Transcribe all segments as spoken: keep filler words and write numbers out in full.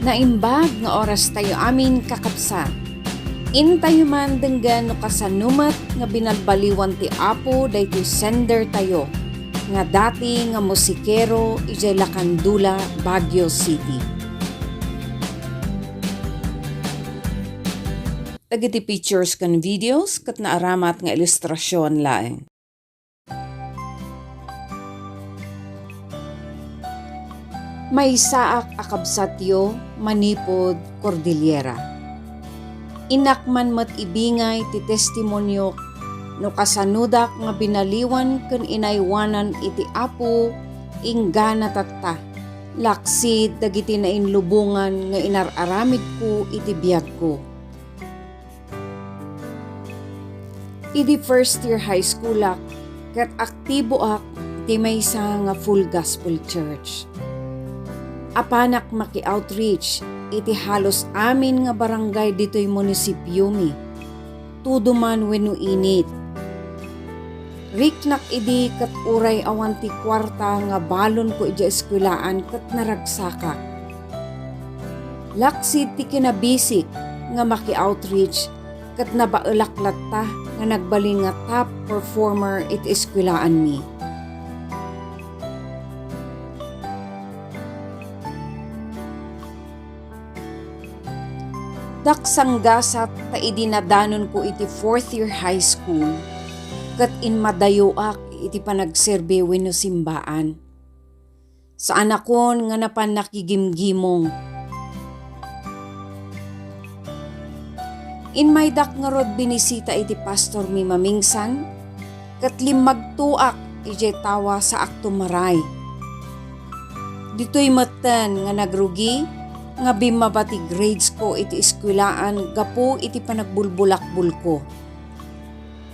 Naimbag nga oras tayo amin, kakabsat. Intayo man denggen no kasano met nga binalbaliwan ti Apo daytoy sender tayo nga dati nga musikero idiay Lacandula, Baguio City. Dagiti pictures ken videos ket naaramat nga ilustrasion laeng. Maysaak a kabsatyo manipud Cordillera. Innak man met ibingay ti testimoniok no kasanodak nga binaliwan ken inaywanan iti Apo inggana tatta, laksid dagiti nainlubongan nga inar-aramidko iti biagko. Idi first year high schoolak, ket aktiboak ti maysa nga Full Gospel Church. Apanak maki-outreach iti halos amin nga barangay ditoy munisipiomi, tudo man wenno init. Riknak idi ket uray awan ti kuarta nga balonko idiay eskuelaan ket naragsakak. Laksid ti kinabisik nga maki-outreach ket nabaelak latta nga nagbalin nga top performer iti eskuelaanmi. Daksanggasat ta idi nadanonko iti fourth year high school, ket inmadayoak iti panagserbi wenno simbaan. Saanakon nga napan nakigimgimong. Inmaydak ngarud binisita iti pastormi mamingsan, ket limmagtoak idiay tawa saakto maray. Ditoy metten nga nagrugi nga bimmaba ti gradesko iti eskuelaan gapu iti panagbulbulakbolko.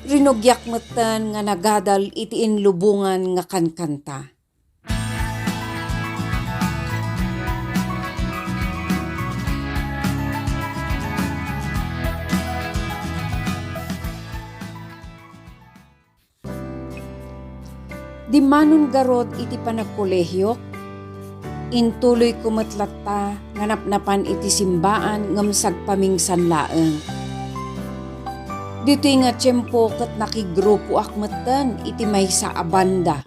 Rinugiak metten nga nagadal iti inlubongan nga kankanta. Dimmanon garud iti panagkolehiok, intuloyko met latta nga napnapan iti simbaan ngem sagpamingsan laeng. Ditoy nga tiempo ket nakigrupoak metten iti maysa a banda.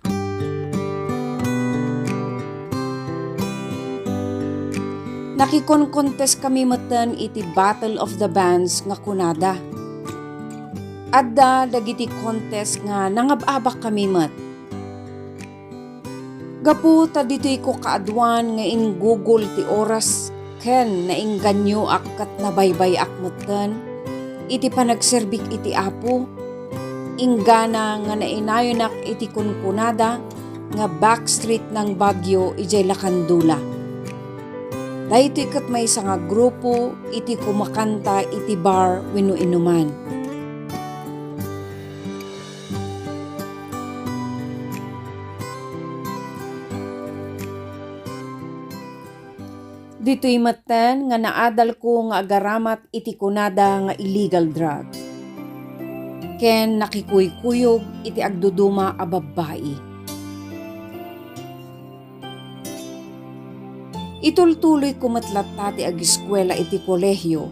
Nakikonkonteskami metten iti Battle of the Bands nga kunada. Adda dagiti contest nga nangab-abakkami met. Gapu ta ditoyko kaaduan nga inggugul ti oras ken nainganioak ket nabaybay-ak metten iti panagserbik iti Apo, inggana nga nainayonak iti kunkunada nga Backstreet ng Baguio idiay Lacandula. Daytoy ket maysa nga grupo iti kumakanta iti bar wenno inuman. Ditoy metten nga naadalko nga agaramat iti kunada nga illegal drugs ken nakikuykuyog iti agduduma a babbai. Itultuloyko met latta ti ageskuela iti kolehio,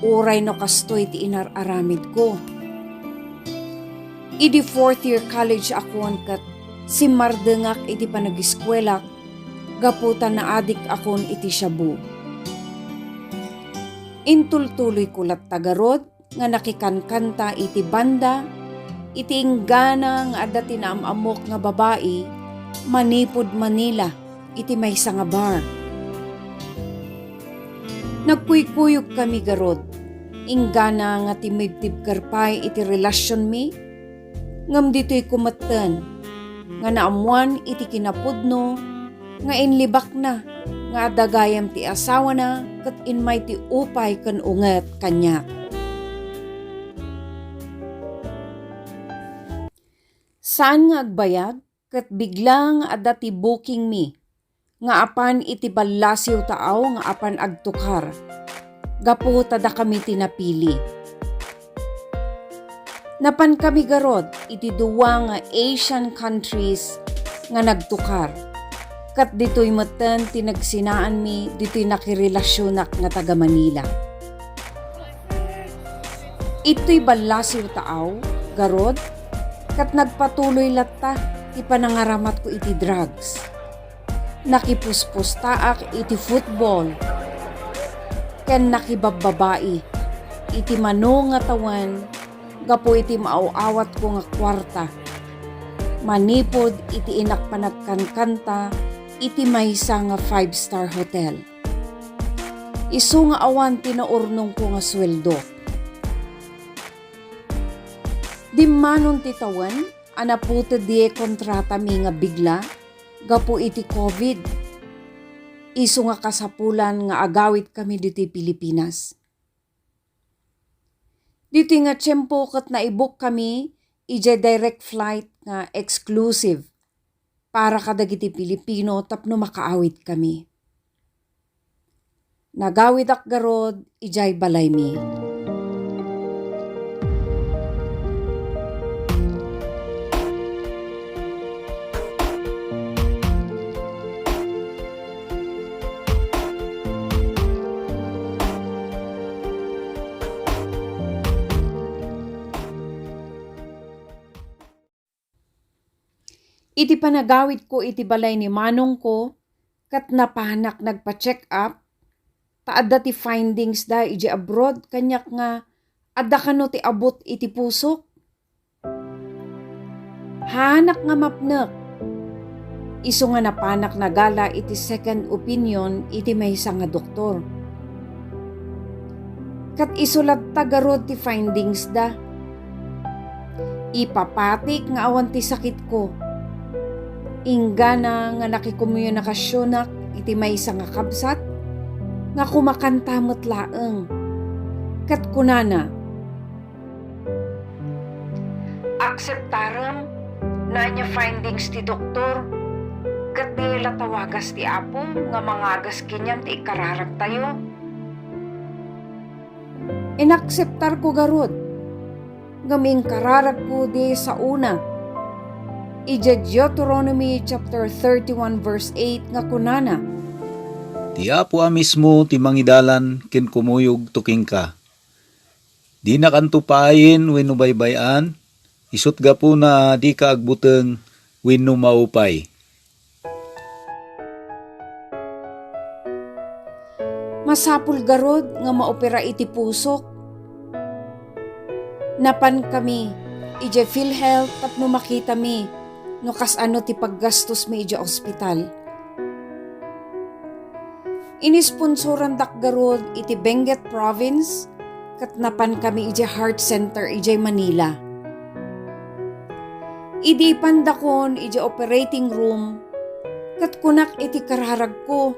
uray no kastoy ti inar-aramidko. Idi fourth year college akon ket simmardengak iti panageskuelak gapu ta naadikakon iti shabu. Intultuloyko latta garud nga nakikankanta iti banda, iti inggana nga adda ti naam-ammok nga babai manipud Manila iti maysa nga bar. Nagkuykuyogkami garud, inggana nga timibtibker pay iti relasionmi, ngem ditoyko metten nga naammoan iti kinapudno nga inlibakna nga adda gayam ti asawana ket immay ti upay ken unget kaniak. Saan nga agbayag ket bigla nga adda ti bookingmi nga apan iti ballasiw taaw nga apan agtukar gapu ta dakami ti napili. Napankami garud iti dua nga Asian countries nga nagtukar, Ket ditoy metten ti nagsinaanmi ditoy nakirelasionak nga taga-Manila. Itoy ballasiw taaw, garud, ket nagpatuloy latta ti panangaramatko iti drugs. Nakipuspustaak iti football ken nakibabbabai iti mano nga tawen gapu iti maaw-awatko nga kuarta, manipud iti inak panagkankanta iti maysa nga five-star hotel. Isu nga awan ti naurnongko nga sueldo. Dimmanon ti tawen a naputed diay kontratami nga bigla gapu iti covid. Isu nga kasapulan nga agawidkami ditoy Pilipinas. Ditoy nga tiempo ket naibukkami idiay direct flight nga exclusive para kadagiti Pilipino tapno makaawidkami. Nagawidak garud idiay balaymi. Iti panagawidko iti balay ni manongko, ket napanak nagpa-check up, ta adda ti findings da idiay abroad, kaniak nga adda kano ti abut iti pusok. Haanak nga mapnek. Isu nga napanak nagala iti second opinion iti maysa nga doktor. Ket isu latta garud ti findings da. Ipapatik nga awan ti sakitko. Inggana nga nakikomunikasionak iti maysa nga kabsat nga kumakanta met laeng. Ket kunana, "Akseptarem no ania findings ti doktor, ket di la tawagas ti Apo nga mangagas kaniam ti ikararagtayo." Inakseptarko garud, ngem inkararagko di saona. Idiay Deuteronomy chapter thirty-one verse eight nga kunana, "Ti Apo a mismo ti mangidalan ken kumuyogto kenka. Dinakanto payen wenno baybay-an, isut' gapuna a dika agbuteng wenno maupay." Masapul garud nga maopera iti pusok. Napankami idiay PhilHealth tapno makitami no kasano ti paggastosmi idiay ospital. Inisponsorandak garud iti Benguet Province ket napankami idiay Heart Center idiay Manila. Idi ipandakon idiay operating room, ket kunak iti kararagko,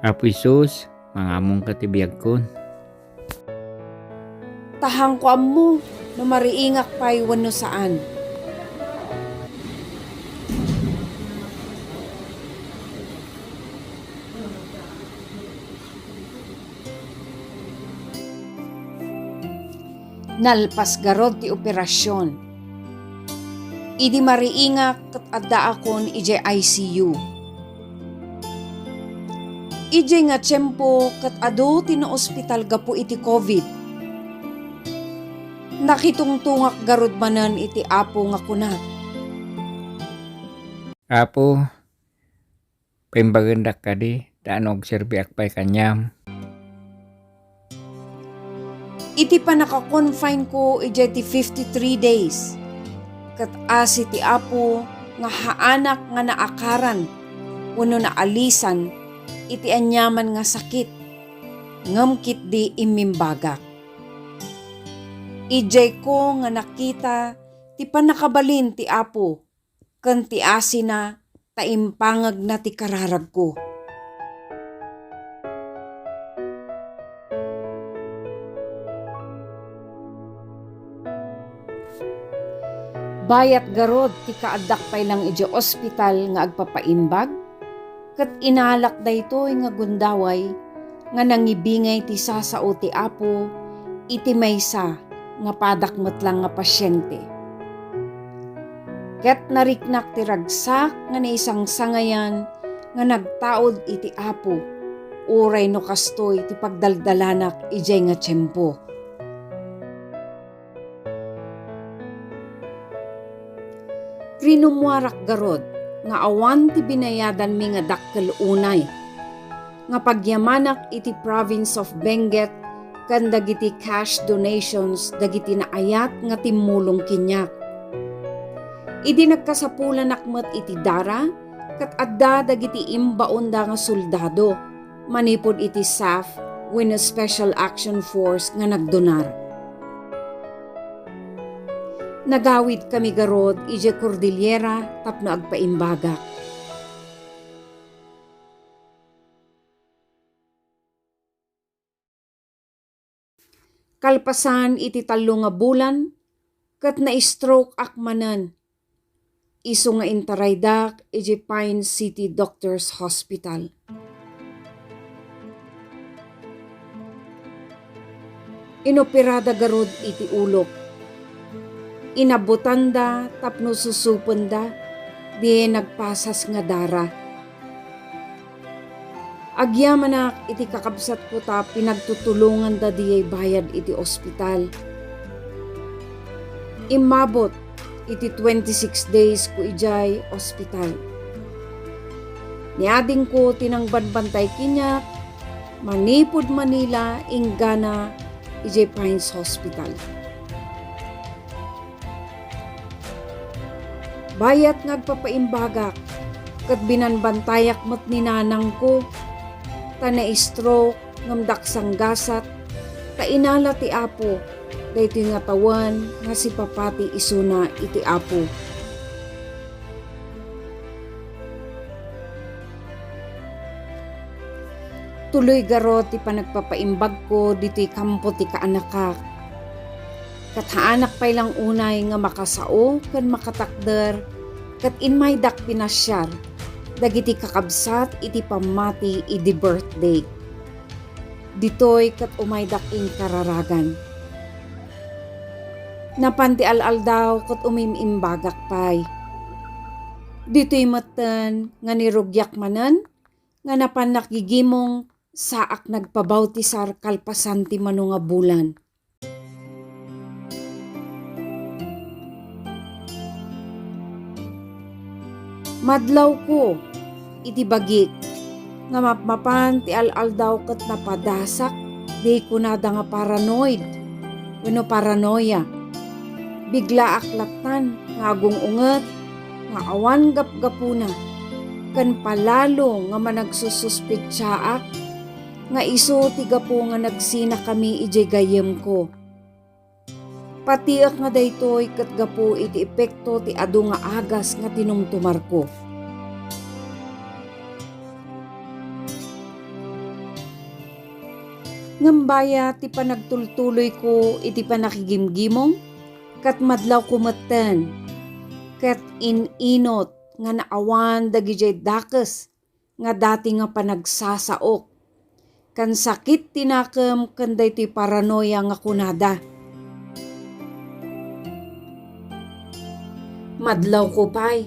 "Apo Jesus, mangamonka ti biagkon." Ta haanko ammo no mariingak pay wenno saan. Nalpas garud ti operasion. Idi mariingak ket addaakon idiay I C U. Idiay nga tiempo ket adu ti naospital gapu iti covid. Nakitungtungak garud manen iti Apo nga kunak, "Apo, paimbagendak kadi, ta no agserbiak pay kaniam." Iti pannaka-confineko idiay ti fifty-three days, ket asi ti Apo nga haanak nga naakaran wenno naalisan iti aniaman nga sakit, ngem ketdi immimbagak. Idiayko nga nakita ti pannakabalin ti Apo ken ti asina ta impangegna ti kararagko. Bayat garud ti kaaddak pay lang idiay ospital nga agpapaimbag, ket inalak daytoy nga gundaway nga nangibingay ti sasao ti Apo iti maysa nga padak met lang nga pasiente. Ket nariknak ti ragsak nga naisangsangayan nga nagtaud iti Apo, uray no kastoy ti pagdaldalanak idiay nga tiempo. Rinummuarak garud nga awan ti binayadanmi nga dakkel unay nga pagyamanak iti province of Benguet ken dagiti cash donations dagiti naayat nga timmulong kaniak. Idi nagkasapulanak met iti dara, ket adda dagiti imbaonda nga soldado manipud iti SAF wenno Special Action Force nga nagdonar. Nagawidkami garud idiay Cordillera tapno agpaimbagak. Kalpasan iti tallo nga bulan, ket na-stroke-ak manen. Isu nga intaraydak idiay Pine City Doctors Hospital. Inoperada garud iti ulok. Inabutanda tapno susupenda diay nagpasas nga dara. Agyamanak iti kakabsatko ta pinagtutulonganda diay bayad iti ospital. Immabot iti twenty-six days ko idiay ospital. Ni adingko ti nangbanbantay kaniak manipud Manila inggana idiay Pines Hospital. Bayat nga agpapaimbagak, ket binanbantayak met ni nanangko, ta na-stroke ngem daksanggasat, ta inala ti Apo daytoy nga tawen nga sipapati isuna iti Apo. Tuloy garud ti panagpapaimbagko ditoy kampo ti kaanakak. Ket haanak pay lang unay nga makasao ken makatakder, ket immaydak pinasiar dagiti kakabsat iti pammati idi birthday. Ditoy ket umaydak inkararagan. Napan ti al-aldaw ket umim-imbagak pay. Ditoy metten nga nirugiak manen nga napan nakigimong saak nagpabautisar kalpasan ti mano nga bulan. Madlawko iti bagik nga mapmapan ti al-aldaw ket napadasak diay kunada nga paranoid wenno paranoia. Biglaak lattan nga agung-unget nga awan gapgapuna ken palalo nga managsususpetsaak nga isu ti gapu nga nagsinakami idiay gayyemko. Patiek nga daytoy ket gapu iti epekto ti adu nga agas nga tinumtumarko. Ngem bayat ti panagtultuloyko iti pannakigimgimong, ket madlawko metten, ket in-inut nga naawan dagidiay dakes nga dati nga panagsasaok, ken sakit ti nakem ken daytoy paranoia nga kunada. Madlawko pay,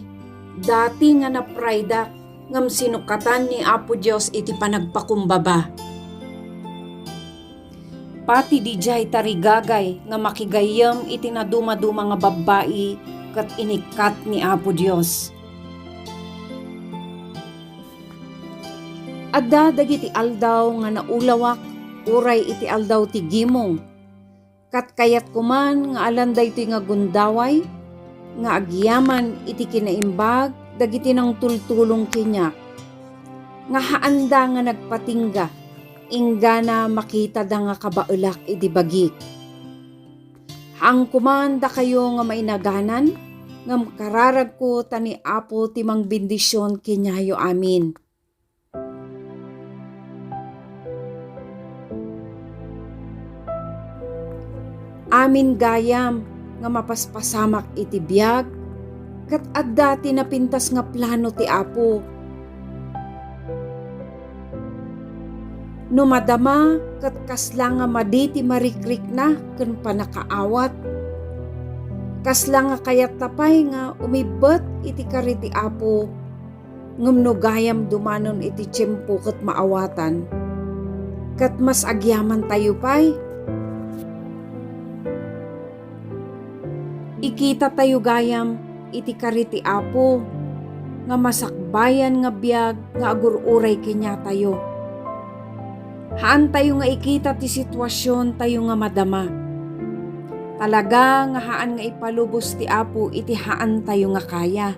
dati nga napraydak ngem sinukatan ni Apo Dios iti panagpakumbaba. Pati didiay tarigagay nga makigayyem iti nadumaduma nga babbai ket inikkat ni Apo Dios. Adda dagiti aldaw nga naulawak uray iti aldaw ti gimong. Ket kayatko man nga alan daytoy nga gundaway nga agyaman iti kinaimbag dagiti nangtultulong kaniak, nga haanda nga nagpatingga, inggana makitada nga kabaelak iti bagik. Haanko man dakayo nga mainaganan, ngem kararagko ta ni Apo ti mangbendision kaniayo amin. Amin gayam nga mapaspasamak iti biag, ket adda ti napintas nga plano ti Apo. No madama ket kasla nga madi ti marikrikna ken pannakaawat, Kasla nga kayatta pay nga umibbet iti kari ti Apo, ngem no gayam dumanon iti tiempo ket maawatan, ket mas agyamantayo pay. Ikitatayo gayam iti kari ti Apo nga masakbayan nga biag nga agur-uray kaniatayo. Haantayo nga ikita ti situasiontayo nga madama. Talaga nga haan nga ipalubos ti Apo iti haantayo nga kaya.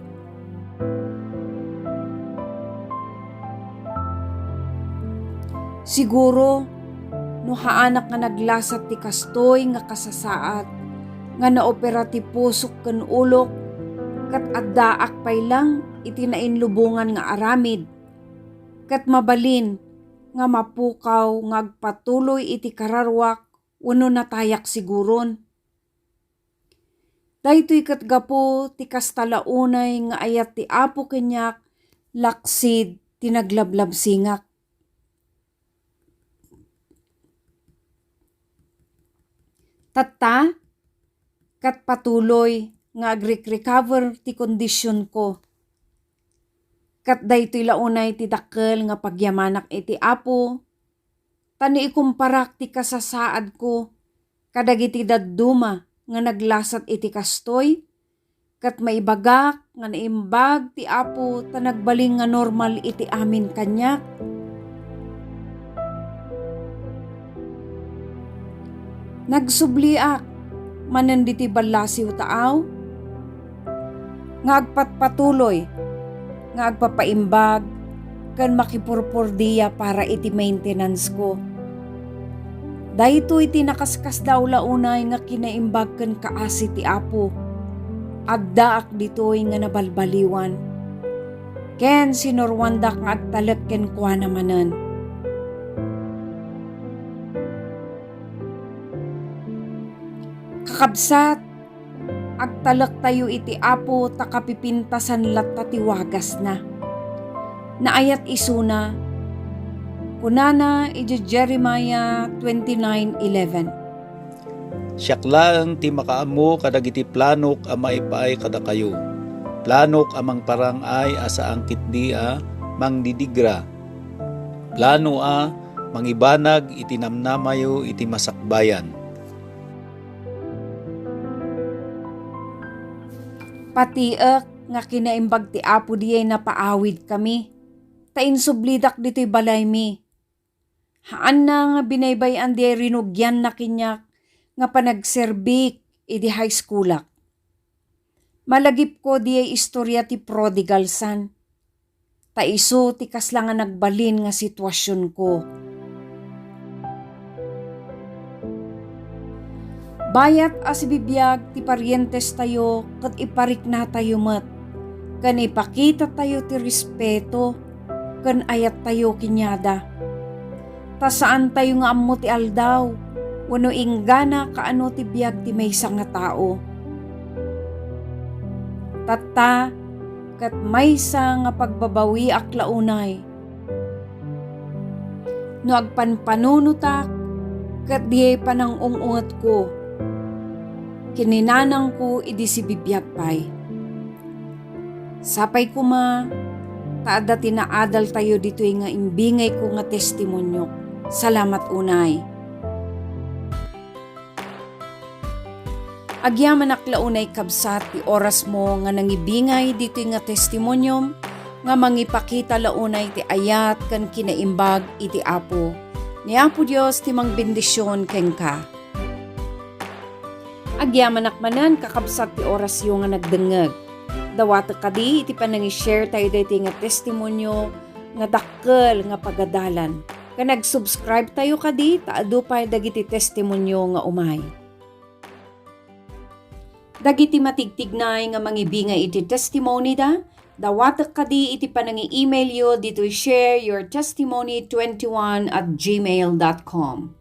Siguro, no haanak nga naglasat ti kastoy nga kasasaad nga naopera ti pusok ken ulok, ket addaak pay lang iti nainlubongan nga aramid, ket mabalin nga mapukaw nga agpatuloy iti kararuak wenno natayak siguron. Daytoy ket gapu ti kasta la unay nga ayat ti Apo kaniak laksid ti naglablabsingak. Tatta, ket patuloy nga agrik-recover ti kondisionko. Ket daytoy la unay ti dakkel nga pagyamanak iti Apo, ta no ikumparak ti kasasaadko kadagiti dadduma nga naglasat iti kastoy, ket maibagak nga naimbag ti Apo ta nagbalin nga normal iti amin kaniak. Nagsubliak manen ditoy ballasiw taaw nga agpatpatuloy nga agpapaimbag ken makipurpordia para iti maintenance ko. Daytoy ti nakaskasdaaw la unay nga kinaimbag ken kaasi ti Apo. Addaak ditoy nga nabalbaliwan, ken sinuroandak nga agtalek kenkuana manen. Kakabsat, agtalektayo iti Apo ta kapipintasan latta ti wagasna. Naayat isuna, kunana iti Jeremiah twenty-nine eleven. Siak laeng ti makaammo kadagiti planok a maipaay kadakayo. Planok a mangparang-ay a saan ketdi a mangdidigra. Plano a mangibanag iti namnamayo iti masakbayan. Patiek nga kinaimbag ti Apo diay napaawidkami, ta insublidak ditoy balaymi. Haanna nga binaybay-an diay rinugianna kaniak nga panagserbik idi high schoolak. Malagipko diay istoria ti prodigal son, ta isu ti kasla nga nagbalin nga situasionko. Bayat a sibibiag ti parientestayo ket ipariknatayo met, ken ipakitatayo ti respeto ken ayattayo kaniada. Ta saantayo nga ammo ti aldaw wenno inggana kaano ti biag ti maysa nga tao. Tatta, ket maysa nga pagbabawiak la unay. No agpanpanunotak ket diay panang-ung-ungetko, kininanangko idi sibibiag pay. Sapay koma, ta adda ti naadaltayo ditoy nga imbingayko nga testimonio. Salamat unay. Agyamanak la unay, kabsat, ti orasmo nga nangibingay ditoy nga testimoniom nga mangipakita la unay ti ayat ken kinaimbag iti Apo. Ni Apo Dios ti mangbendision kenka. Agyamanak manen, kakabsat, ti orasyo nga nagdengngeg. Dawatek kadi iti panangi-share tayo daytoy nga testimonio nga dakkel nga pagadalan. Ken ag-subscribe tayo kadi ta adu pay dagiti testimonio nga umay. Dagiti matigtignay nga mangibingay iti testimony da, dawatek kadi iti panangi-email yo ditoy share your testimony twenty-one at gmail dot com.